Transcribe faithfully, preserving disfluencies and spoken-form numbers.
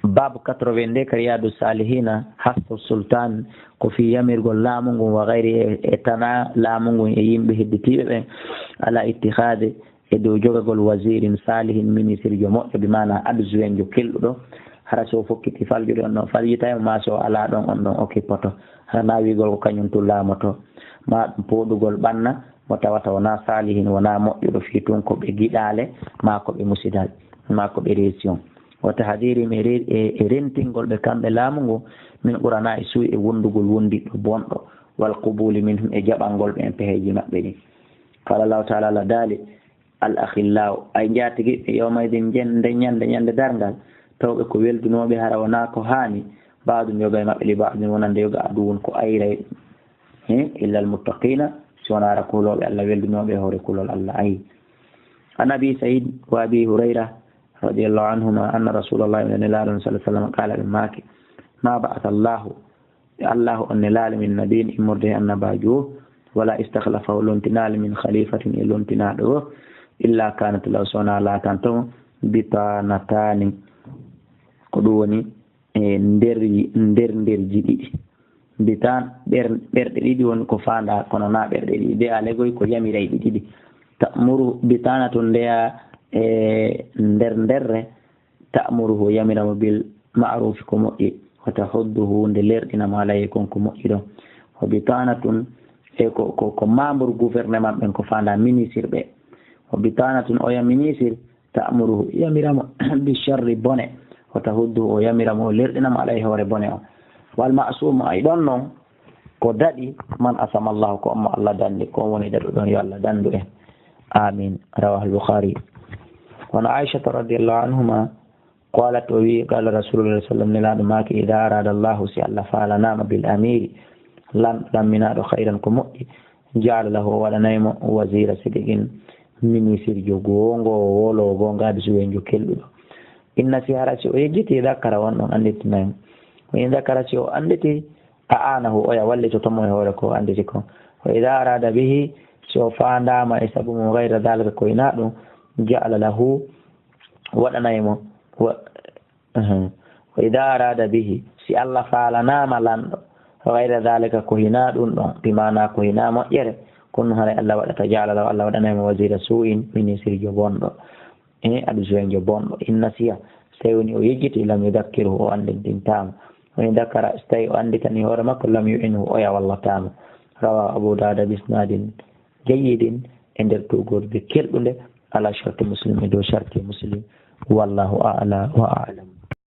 Baabu quatre-vingt-deux ka Riyadu Salihina, hasu sultan, ko fii yamirgol laamu ngun, wa gayri, e, e tana laamu ngun e yimɓe hedditiiɓe ɓen, ala ittihaade, e dow jogagol wazirin salihin, ministirjo moƴƴo, bi maana adjointjo kelɗuɗo. Hara si o fokkiti faljude on ɗon faljitay mo, maa si o alaa ɗon on ɗon okkipoto. Hara na wiigol ko kañum tun laamoto, maa ɗum pooɗugol ɓanna mo tawata wonaa salihin, wonaa moƴƴuɗo fii tun ko ɓe giɗaale, maa ko ɓe musidal, maa ko ɓe reesi on. Wa tahdirihim, e re-, e rentingol ɓe kamɓe laamu ngu, min quranaa'i suu'i, e wondugol wondiɗɗo bonɗo, wal qubuli minhum, e jaɓangol ɓe e peheeji maɓɓe ɗin. Qala Allahu taala, Allah daali, al akhillau, ay njaatigiɓɓe, yawma idin, jen-, nde ñande, ñande darngal, tawɓe ko weldunooɓe, hara wonaa ko haani, ba'dum, yoga e maɓɓe, li ba'din, wonande yoga, aduwwun, ko ayray, he, illa al muttaqina, si wonaa hara kulooɓe Allah, weldunooɓe e hoore kulol Allah. Ayi. An Abi Sa'id wa Abi Hurayra radiyallahu anhuma anna Rasulallahi, Nelaaɗo on sallallahu alaihi wasallam, qala, ɓe maaki, ma ba'atha Allahu, Allahu on nelaali min nabiyyin, immorde e annabaajo o, wala istakhlafahu, lontinaali min khalifatin, e lontinaaɗo o, illa kanat lahu, so wonaa laatanto mo, bitanatani, ko ɗum woni e nder, nder, nderji ɗiɗi. Bitan-, ɓer-, ɓerɗe ɗiɗi woni ko faandaa, kono na ɓerɗe ɗiɗi. De alegoy ko yamirayɗi ɗiɗi. Ta'muru, bitanatun ndeya e nder nderre, ta'muruhu, yamira mo bil ma'rufi, ko moƴƴi, wa tahudduhu, nde lerɗina mo alayhi, kon ko moƴƴi ɗon. Wa bitanatun, e ko, ko, ko membre gouvernement ɓen, ko faandaa ministre ɓe. Wa bitanatun, oya ministre, ta'muruhu, yamira mo bi sharri, bone, wa tahudduhu, o yamira mo, o lerɗina mo alayhi, hoore bone on. Wal ma'sumu, ay ɗon non, ko daɗi, man asama Allahu, ko on mo Allah danndi, ko on woni daɗuɗo on, yo Allah danndu en. Amin. Rawahul Bukhari. Wa an Aishata radiyallahu anhuma, qalat, o wi, qala Rasulullah sallallahu alaihi wasallam, Nelaaɗo maaki, idha arada Allahu, si Allah faalanaama, bil amiri, lan-, lamminaaɗo, khayran, ko moƴƴi, ja'ala lahu, o waɗanay mo, wazira sidiqin, ministirjo goongo, wolo goonga, adjointjo kelɗuɗo. Inna, si hara si o yejjiti, dhakkara, on ɗon annditinay mo. Wa in dhakkara, si o annditi, a'anahu, oya wallitoto mo e hoore ko o annditi kon. Wa idha arada bihi, si o faandaama e sabu mum, ghayra dhalika, ko hinaa ɗum, ja'ala lahu, waɗanay mo, wa, ahan. Wa idha arada bihi, si Allah faalanaama lanɗo, ghayra dhalika, ko hinaa ɗum ɗon, bi maana ko hinaa moƴƴere, kono haray Allah waɗata, ja'ala lahu, Allah waɗanay mo, wazira su'in, ministirjo bonɗo. E adjointjo bonɗo. In nasiya, si tawi woni o yejjiti, lam yudhakkirhu, o anndintintaa mo. Wa in dhakara, si tawi o annditani hoore makko, lam yu'inhu, oya wallataa mo. Rawahu Abu Dawuda bi isnadin jayyidin, e nder tuugorde kelɗunde, ala sharti Muslim, e dow sharti Muslim. Wallahu a'la wa a'lam.